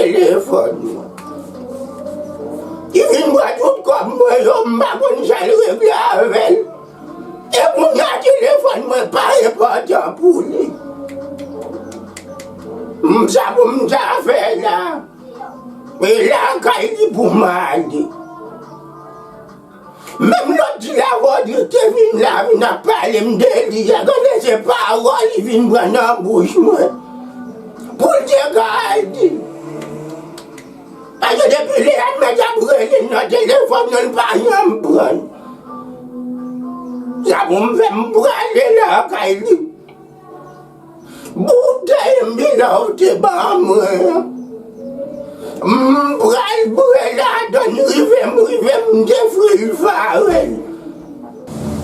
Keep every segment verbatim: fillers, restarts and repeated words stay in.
Telefòn mwen. Li vin pran tout kòb mwen yo, m pa konn sa l regle avè l. E kounye a telefòn mwen pa enpòtan pou li. M sa pou m ta fè la. E lakay li pou m ale. Menm lòt di la Rodrigue te vin la, vin ap pale m de li a, gade se pawòl li vin pran nan bouch mwen. Pou l te ka al di. Paske depi lè a m mèt ap rele nan telefòn nan, l pa janm pran. Sa pou m fè m prale lakay li. Boutèy m bilòw te ban mwen an, m pral bwè ladan l, rive m rive m defri l farèl.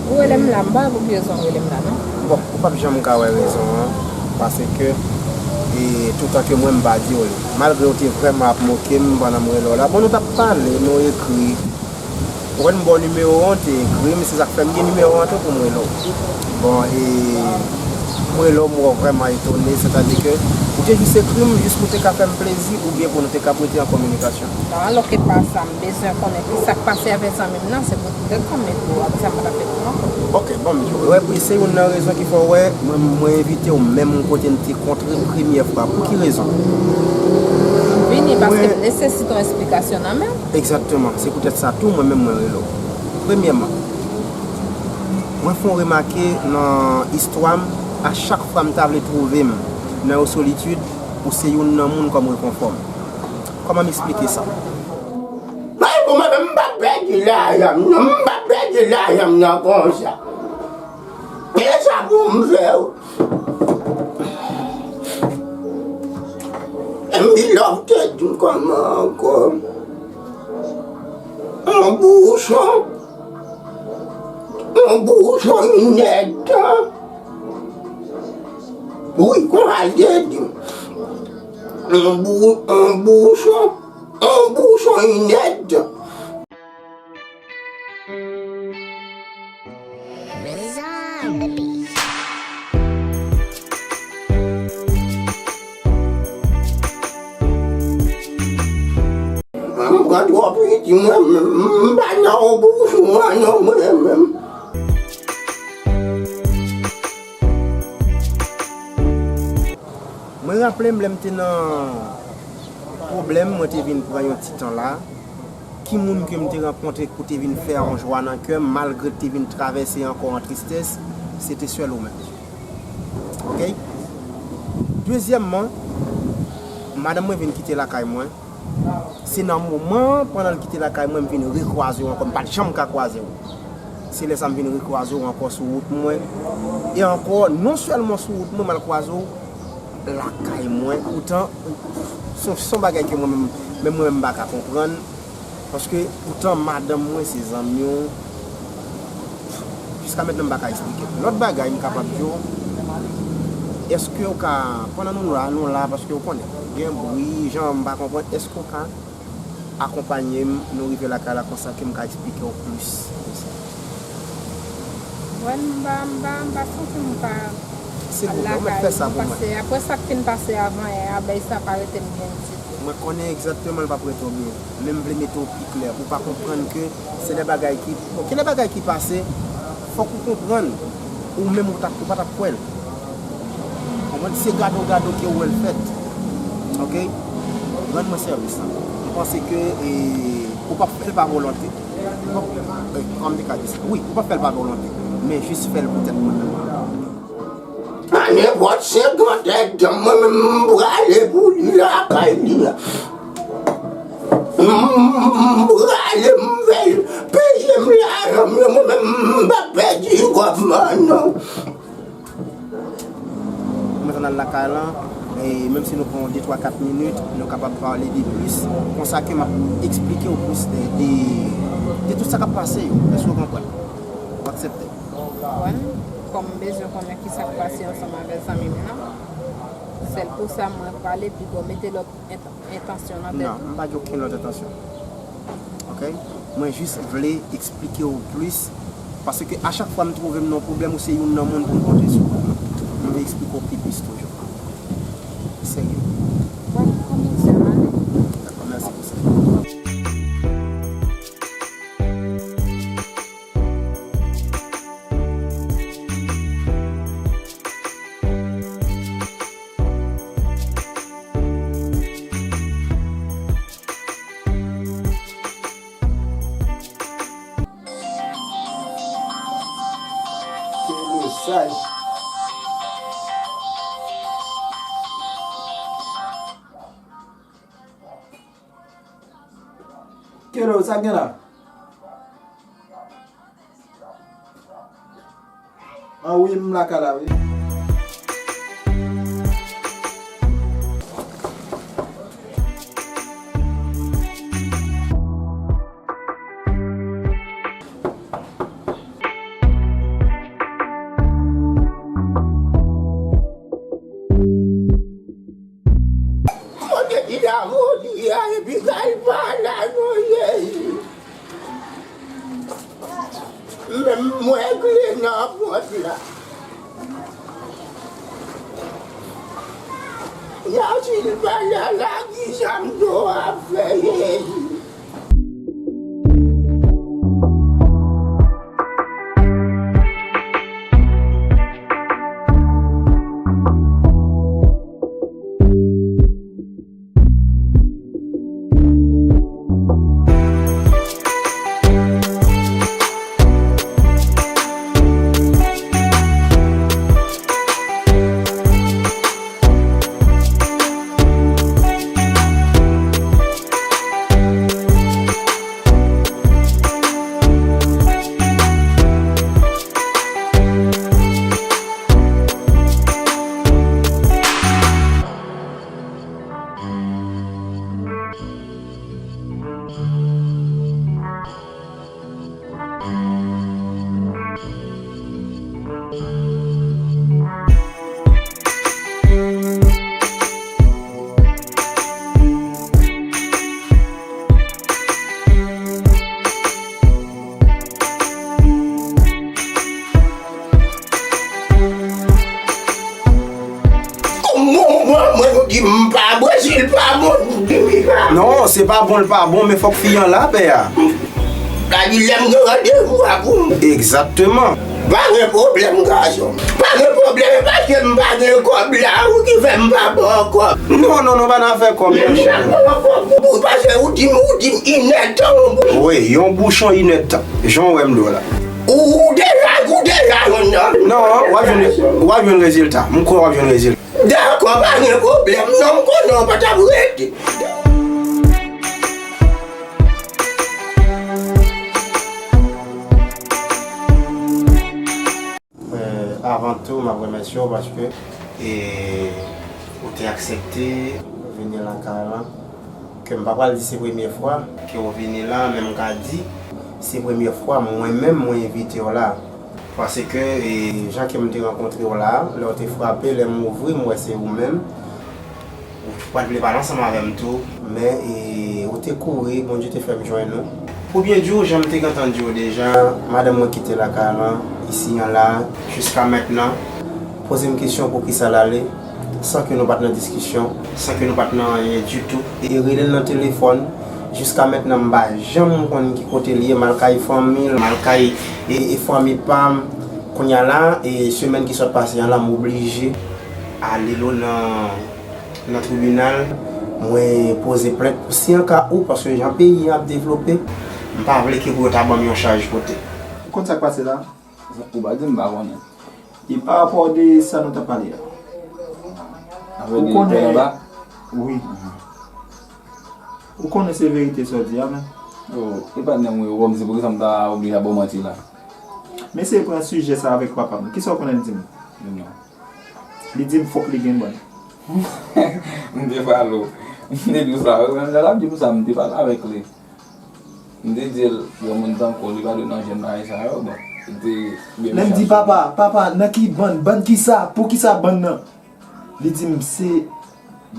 Ou rele m la, m pa wè pou ki rezon ou rele m la non. Bon, ou p ap janm ka wè rezon an, paske e toutan ke mwen m pa di w li. Malgre w te vrèman ap moke m pandan m rele w la, bon, nou t ap pale, nou ekri. Ou konn, m ba w nimewo an, w te ekri m, se sa k fè m gen nimewo an tou pou m rele w. Bon, e m rele w, m wè w vrèman etone, sètadi ke ou te jis ekri m jis pou w te ka fè m plezi oubyen pou nou te ka ap rete an kominikasyon? Non, alò ke pa sa, m bezwen konnen ki sa k pase avè zanmi m nan, se poutèt sa m mete w, apre sa m pa t ap fè pou ankò. Ok, bon, m di w, wè, se youn nan rezon ki fè w wè mwen, mwen envite w menm kote n te kontre premyè fwa. Pou ki rezon? M vini paske m nesesite yon esplikasyon nan men w. Egzakteman. Se poutèt sa tou mwen menm mwen rele w. Premyèman, mwen fè w remake nan istwa m, a chak fwa m ta vle twouve m nan yon solitid, ou se youn nan moun kòm rekonfò m. Kòman m eksplike sa? Bay pou mwen menm, m p ap pèdi lajan m nan, m p ap pèdi lajan m nan konsa. E sa pou m fè w. M bilòw te di m kòman ankò? On bouchon. On bouchon inèdtan. Wi, konsa l te di m. On bou-, on bouchon. On bouchon inèdtan. Mwen, m pran twò piti, mwen, m, m pa nan yon bouchon an non, mwen menm. Mwen raple m lè m te nan pwoblèm, mwen te vin pran yon ti tan la. Ki moun ke m te rankontre ki te vin fè yon jwa nan kè m, malgre te vin travèse ankò an tristès, se te sèl ou menm. Ok? Dezyèmman, madanm mwen vin kite lakay mwen. Se nan moman an, pandan l kite lakay mwen, m vin rekwaze w ankò. M pa t janm ka kwaze w. Se lè sa m vin rekwaze w ankò sou wout mwen. E ankò, non sèlman sou wout mwen, m al kwaze w lakay mwen. Poutan, se, se yon bagay ke mwen menm, menm mwen menm m pa ka konprann. Paske poutan madanm mwen se zanmi w. Jiska mentnan m pa ka eksplike. Lòt bagay m kapab di w, èske w ka, pandan nou la, nou la, paske w konnen, gen bri, jan m pa konprann, èske w ka akonpanye m, nou rive lakay la konsa ke m ka eksplike w plis de sa. Wè, m pa, m pa, m pa santi m ka al lakay mwen, paske apre sa k fin pase avan yè a, bagay sa pa rete m byen ditou. Mwen konnen egzakteman l p ap rete w byen, men m vle mete w pi klè pou w pa konprann ke se de bagay ki, bon, gen de bagay ki pase, fòk ou konprann, ou menm ou t ap, ou pa t ap kwè l. Konprann? Se gade w gade w ke w wè l fèt. Ok? Rann mwen sèvis la. M panse ke, e, ou p ap fè l pa volonte. Ou p ap, e, kòman m te ka di sa? Wi, ou p ap fè l pa volonte. Men jis fè l poutèt mwen menm. A nenpòt senkant èdtan, mwen menm m prale pou li lakay li a. M, m prale, m fè l peye m lajan m yo, mwen menm m p ap pèdi kòb mwen non. Mwen tann al lakay lan, e menm si nou pran de, twa, kat minit, nou kapab pale de plis. Konsa ke m ap eksplike w plis de, de, de tout sa k ap pase yo. Èske w konprann? W aksepte? Konprann. Kòm m bezwen konnen ki sa k pase ansanm avè zanmi m nan, sèl pou sa mwen pale, pi bon, mete lòt ent-, entansyon nan tèt ou. Non, m pa gen okenn lòt entansyon. Ok? Mwen jis vle eksplike w plis, paske a chak fwa m twouve m nan yon pwoblèm, ou se youn nan moun pou m konte sou. M vle eksplike w pi plis toujou. Serye. Bon, kòman se ale? Kelo, sa k gen la? An wi, m lakay la, wi. Kote ki la vodi a, epi kay pa la non, Jezi. Menm mwen kle nan pòt la. Natil pa la, la, ki sa m do ap fè, Jezi? Kòman mwen, mwen, ou di m pa bon, si l pa bon, di m pa bon. Non, se pa bon, l pa bon, men fòk fi an la, pè a. Gade lè m gen randevou a pou m. Egzakteman. Pa gen pwoblèm, gason. Pa gen pwoblèm, e paske m pa gen kòb la, ou ki fè m pa ba w kòb. Non, non, non, pa nan afè kòb, monchè. Ou paske ou di m, ou di m inèdtan. Wi, yon bouchon inèdtan. Jan w wè m di w la. Ou, ou deja, ou deja jwenn nan. Non, w ap jwenn, w ap jwenn rezilta. M kwè w ap jwenn rezilta. Dakò, pa gen pwoblèm. Non, m konnen w pa t ap rete. Avan tou, m ap remèsye w paske, e, ou te aksepte vini lakay lan. Ke m pa pral di se premye fwa ke w vini la, men m ka di se premye fwa mwen menm mwen envite w la. Paske, e, jan ke m te rankontre w la, lè w te frape, lè m ouvri, m wè se ou menm. Ou pa t vle pale ansanm avè m tou, men, e, ou te kouri, Bondye te fè m jwenn ou. Pou byen di w, jan m te gentan di w deja, madanm mwen kite lakay lan, isi an la, jiska mentnan, poze m kesyon poukisa l ale, san ke nou pa t nan diskisyon, san ke nou pa t nan anyen ditou. E rele l nan telefòn, jiska mentnan m pa janm konn ki kote l ye, m al kay fanmi l, m al kay, e, e fanmi pa m. Kounye a la, e semèn ki sot pase an la, m oblije ale lo nan nan tribinal, mwen poze plent pou si an ka ou, paske jan peyi an ap devlope, m pa vle ke pou yo ta ban m yon chaj pote. Ou konn sa k pase la? Ou pa di m, m pa konnen. E pa rapò de sa nou t ap pale a. Ou konnen, wi. Ou konnen se verite sa w di a, men. Oh, e pa nan mwen, ou kòmsi poukisa m ta oblije ap ba w manti la? Men se pran sijè sa avèk papa m. Kisa w konnen l di m? Non. Li di m fòk li gen bann. M te pale w. M te di w sa. Lè l ap di m sa, m te pale avèk li. M te di l, granmoun tankou w, li pa dwe nan jèn bagay sa yo, bon. Li te byen mechan sou mwen. Lè m di, "Papa, papa, nan ki bann? Bann kisa? Poukisa bann nan?" Li di m se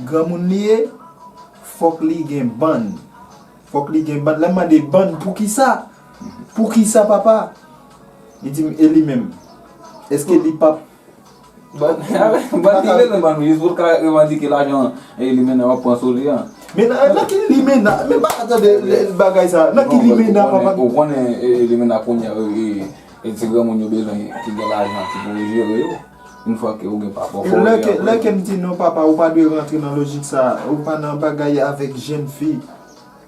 granmoun li ye, fòk li gen bann. Fòk li gen bann. Lè m mande bann, poukisa? Poukisa, papa? Li di m, e li menm? Èske li p ap Ban, ban limena ban nou, jis pou l ka revandike lajan, e, limena w ap pran sou li an. Men nan, nan ki limena? Men pa ka tande bagay sa. Nan ki limena, papa? Ou konnen, e, limena kounye a, e, e, e ti granmoun yo bezwen ki gen lajan ki pou jere yo. Yon fwa ke ou gen papa w, fò w jere. Lè ke, lè ke m di non, papa, ou pa dwe rantre nan lojik sa, ou pa nan bagay avèk jèn fi.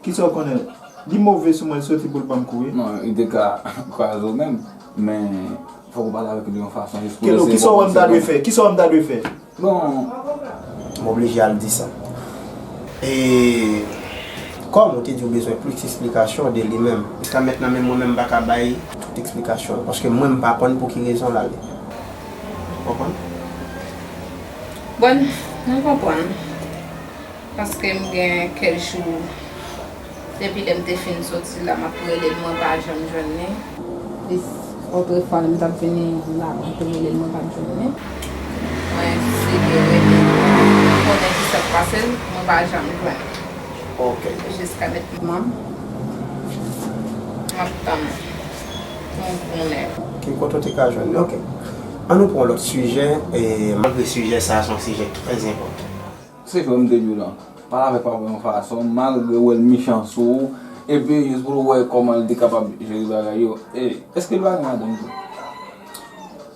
Kisa w konnen? Li move sou mwen, li soti pou l ban m kou, wi. Non, li te ka kraze w menm, men Fòk ou pale avèk li yon fason jis pou Kelo, kisa w wè m ta dwe fè? Kisa w wè m ta dwe fè? Bon. M oblije al di sa. E kòm ou te di w bezwen plis eksplikasyon de li menm, jiska mentnan menm mwen menm m pa ka bay tout eksplikasyon, paske mwen m pa konn pou ki rezon l ale. Ou konprann? Bon, mwen konprann. Paske m gen kèk jou, depi lè m te fin soti la, m ap rele l, mwen pa janm jwenn li. Plis, otrefwa, lè m t ap vini la, mwen te rele l, mwen pa t jwenn li. Mwen eseye rele l, mwen konnen ki sa k pase l, mwen pa janm jwenn li. Ok. Jiska mentnan, m ap tann pou m konnen. Ki kote w te ka jwenn li? Ok. An nou pran yon lòt sijè, e malgre sijè sa a se yon sijè trè enpòtan. Se vre m te di w lan. Pale avèk papa yon fason, malgre w wè l mechan sou ou, epi jis pou l wè kòman l te kapab jere bagay yo. E, èske l pa gen madanm tou?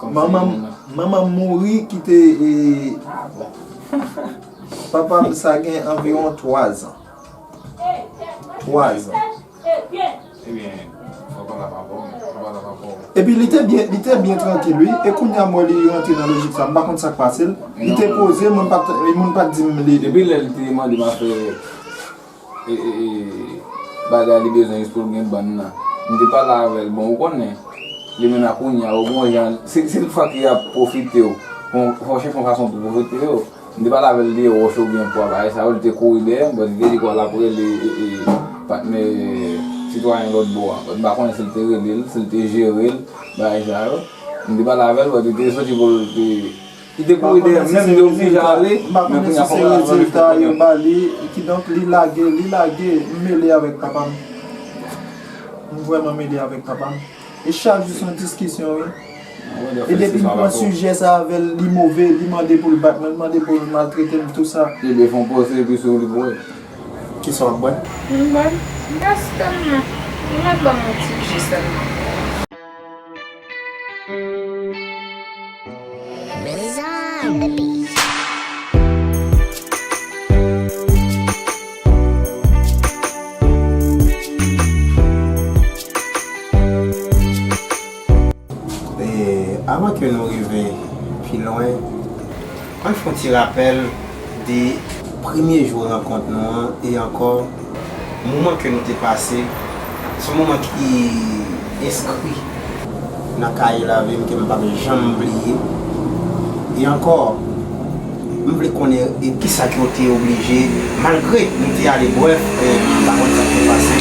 Kòm se Manman m, manman m mouri kite, e, papa m sa gen anviwon twa zan. Twa zan. Ebyen, fò w pale avè papa w, fò w pale avè papa w. Epi li te byen, li te byen trankil, wi. E kounye a m wè li rantre nan lojik sa. M pa konn sa k pase l. Li te poze, moun pa t, moun pa t di m li. Depi lè li te mande m afè, e, e, e, bagay li bezwen jis pou l gen bann nan. M te pale avè l, bon, ou konnen, li menm a kounye a, ou gon jan, si, si toutfwa ke y ap pwofite w, bon, fò w chèche yon fason pou pwofite yo. M te pale avè l de wòch oubyen pwa bagay sa yo, li te kouri dèyè m, but li te di kwa l ap rele, e, e, patnè sitwayen lòt bò a. But m pa konnen si l te rele l, si l te jere l, bagay sa yo. M te pale avè l, but li te soti pou l te, li te kouri dèyè m, menm m te oblije ale, men kounye a fò m al anvan li fè konnen. Kidonk, li lage, li lage, m mele avèk papa m. M vrèman mele avèk papa m. E chak jou se yon diskisyon, wi. E depi m pran sijè sa avè l, li move, li mande pou l bat mwen, li mande pou l maltrete m, tou sa. Li byen fè yon poze epi se ou li pou wè. Kisa w ap bwè? M bwè, m pa sèlman. Li mèt ban m yon ti ji sèlman. Mezanmi. E, avan ke nou rive pi lwen, ann fè yon ti rapèl de premye jou rankont nou an, e ankò, moman ke nou te pase, se yon moman ki enskri nan kaye lavi m ke m p ap janm bliye. E ankò, m vle konnen, e, kisa ke w te oblije, malgre nou te ale, brèf, e, m pa konn sa k te pase,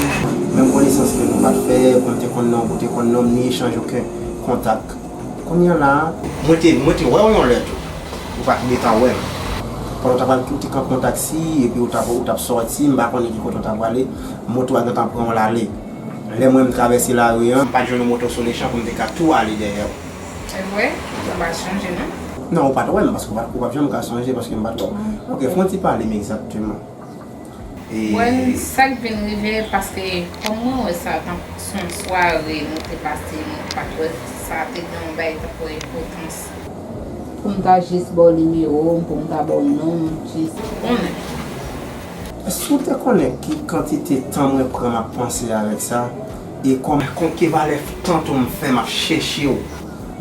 men m konesans ke nou pa t fè, kon m te konn non, ou te konn non, ni echanj okenn kontak. Kounye a la, mwen te, mwen te wè w yon lè tou. Ou pa t gentan wè m. Pandan w t ap al, ou te kanpe yon taksi, epi ou t ap, ou t ap sòti, m pa konnen ki kote w t ap prale, moto a gentan pran w l ale. Lè mwen m travèse lari an, m pa t jwenn yon moto sou lechan pou m te ka tou ale dèyè w. Se vre? Ou pa sonje, non? Non, ou pa t wè m, paske ou pa, ou p ap janm ka sonje, paske m pa t wè w. Ok, fè yon ti pale m egzakteman. E Bon, sa k vin rive, paske kòm mwen wè sa tankou se yon sware nou te pase, mwen pa t wè sa te gen yon bagay tankou enpòtans. Pou m ta jis ba w nimewo m, pou m ta ba w non m, jis konnen. Si w te konnen ki kantite tan mwen pran m ap panse avèk sa, e kòm, konn ki valè tan tou m fè m ap chèche w,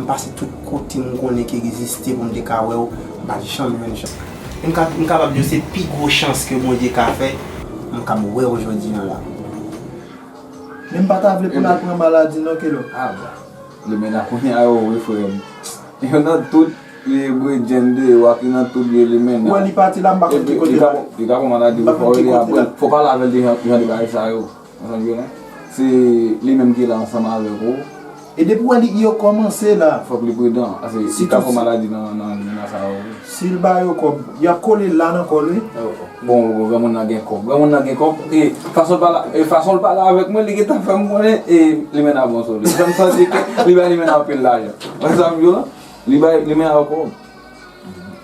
m pase tout kote m konnen ki egziste pou m te ka wè w, m pa t janm jwenn chans. M ka, m kapab di w se pi gwo chans ke Bondye ka fè, m kab wè w jodi a la. Men m pa ta vle pou l al pran maladi non, Kelo. Ah bon. Limena kounye a yo wi, frè m. Yo nan tout vye bredjenn de yo ak yo nan tout vye Limena. Ou wè li pati la, m pa konn ki kote l al. Li ka pran maladi wi, fò w rele apre. Fò w pale avè l de jan, jan de bagay sa yo. Ou konprann byen? Se li menm ki la ansanm avèk ou. E depi w wè li, yo kòmanse la. Fòk li pridan, paske li ka pran maladi nan, nan, nan sa yo. Si l ba yo kòb, y ap kole l la nan kò l, wi. Bon, granmoun nan gen kòb. Granmoun nan gen kòb. E fason l pale, e fason l pale avèk mwen, li gentan fè m konnen, e Limena bon solid. Fè m santi ke li bay Limena anpil lajan. Ou konprann sa m di w la? Li bay Limena kòb.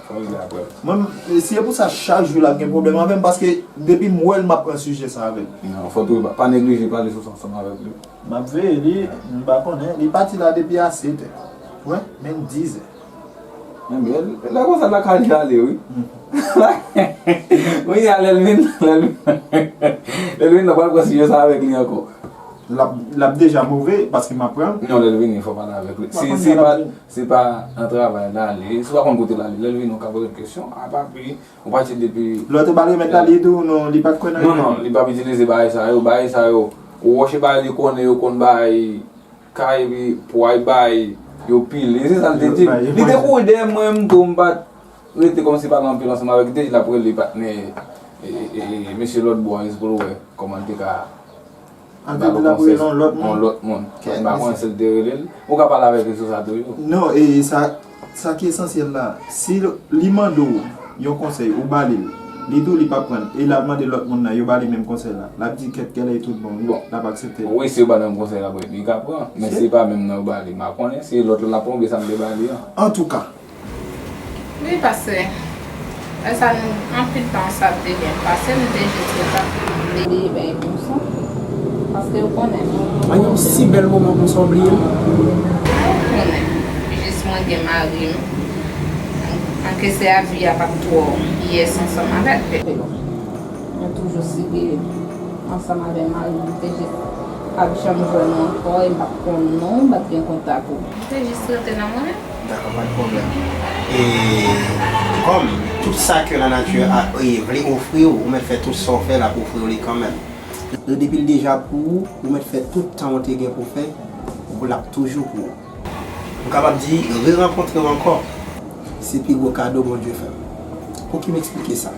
Fò l gen apre. Mwen, se pou sa chak jou l ap gen pwoblèm avè m, paske depi m wè l, m ap pran sijè sa avè l. Non, fò toujou pa, pa neglije pale sou sa ansanm avèk li. M ap veye li, m pa konnen. Li pati la depi a sèt è. Wi, menm diz è. Men byen, lè konsa lakay li ale, wi. Wi, lè l vin, lè l vin, lè l vin, nou pral pran sijè sa avèk li ankò. L ap, l ap deja move, paske m ap pran. Non, lè l vini, fò w pale avèk li. Si, si pa, si pa nan travay l ale, si w pa konn kote l ale, lè l vini, w ka poze l kesyon. Apa, pi, ou pati depi. Lòt ou pa remèt la, li di w non, li pa t kwè nan. Non, non, li p ap itilize bagay sa yo, bagay sa yo. Ou wòche bagay li konnen, yo konn bagay, kay, epi pwa, bagay, yo pile. Se sa l te di. Li te kouri dèyè mwen, m tou, m pa t rete kòmsi pale anpil ansanm avèk li, te di l ap rele patnè, e, e, e, mesye lòt bò a, jis pou l wè kòman l te ka. Antre di l ap rele yon lòt moun. Yon lòt moun. M pa konnen si l te rele l. Ou ka pale avèk li sou sa tou, wi. Non, e sa, sa ki esansyèl la, si l, li mande w yon konsèy, ou ba li l, li di w li p ap pran l, e l al mande lòt moun nan, yo ba li menm konsèy la, l ap di kèt kèlè tout bon, wi, l ap aksepte l. Wi, si yo ba l menm konsèy la, wi, li ka pran. Men si pa menm nan yo ba li, m pa konnen, si lòt la l ap pran oubyen sa m te ba li an. Antouka, Wi, pastè. Lè sa nou, anpil tan sa te byen pase, nou te jis ret ap veye bay konsa. Paske ou konnen. Mwen yon si bèl moman konsa w bliye m. Ou konnen. Jis mwen gen mari m. Anke se a vi a pa t twò yès ansanm avèk. Mwen toujou site ansanm avè mari m, li te jis ap janm jwenn ou ankò, e m pa t konn non w, m pa t gen kontak ou. M te jis rete nan mwen menm. Dakò, pa t pwoblèm. E kòm tout sa ke la nature a, e, vle ofri w, ou mèt fè tout sa w fè, l ap ofri w li kanmenm. E depi l deja pou ou, ou mèt fè tout tan w te gen pou fè, pou l ap toujou pou ou. M kapab di, re-rankontre w ankò, se pi gwo kado Bondye fè m. Pou ki m eksplike sa?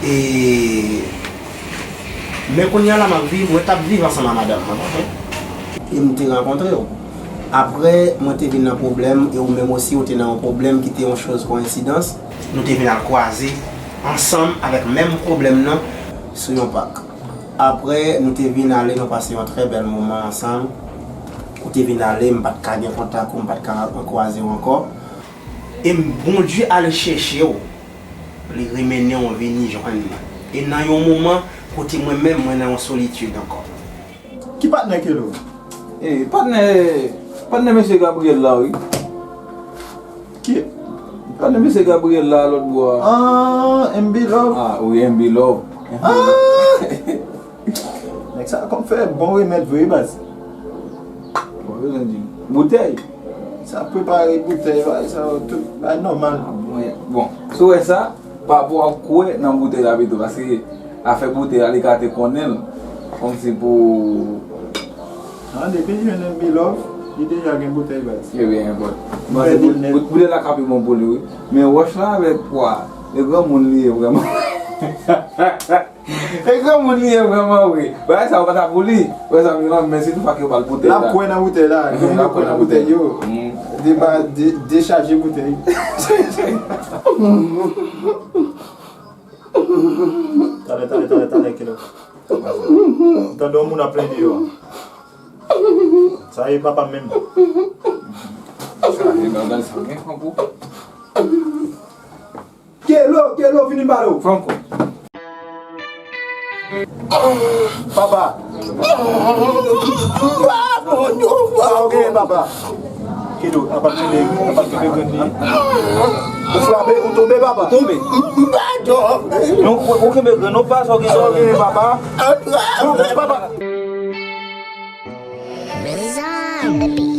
E, men kounye a la, m ap viv, mwen t ap viv ansanm a madanm mwen, konprann? E m te rankontre w. Apre, mwen te vin nan pwoblèm, e ou menm osi, ou te nan yon pwoblèm ki te yon choz koyensidans. Nou te vin al kwaze ansanm avèk menm pwoblèm nan sou yon pak. Apre, nou te vin ale, nou pase yon trè bèl moman ansanm. Ou te vin ale, m pa t ka gen kontak ou, m pa t ka kwaze w ankò. E m, Bondye ale chèche w, li remennen w vini jwenn li. E nan yon moman kote mwen menm, mwen nan yon solitid ankò. Ki patnè Kelo? E, patnè, patnè mesye Gabriel la, wi. Ki? Patnè mesye Gabriel la, lòt bò a. Ah, M B Love. Ah, wi, M B Love. Ah! Nèg sa konn fè bon remèd vre, baz. Bon, yo di boutèy. Sa prepare boutèy, bagay sa yo, tout bagay nòmal. Ah, bon, bon, si w wè sa, pa pou w ap kwè nan boutèy la pito, paske afè boutèy la, li ka te konnen l. Kòmsi pou. Ah, depi l jwenn M B Love, li deja gen boutèy, baz. Ebyen, enpòt. Mwen se bout, bout, boutèy la ka pi bon pou li, wi. Men wòch la avèk pwa, e granmoun li ye vrèman. E granmoun li ye vrèman, wi. Bagay sa yo pa ta pou li. Wè sa, men, men se tou fwa ke yo ba l boutèy la. L ap kwè nan boutèy la. Gen moun yo kwè nan boutèy yo. Deba, de, dechaje boutèy. Talè, talè, talè, talè, Kelo. M tande yon moun ap plenyen deyò. Sa e papa m menm. Chaje bagay sa gen fè pou. Kelo, Kelo, vini m pale w. Franco. Papa. Sa w genyen, papa? Kelo, apa kenbe, apa kenbe grenn li. Ou frape, ou tonbe, papa. Tonbe. Non, ou, ou kenbe grenn, non, pa sa w genyen. Sa w genyen, papa? Papa. Mezanmi.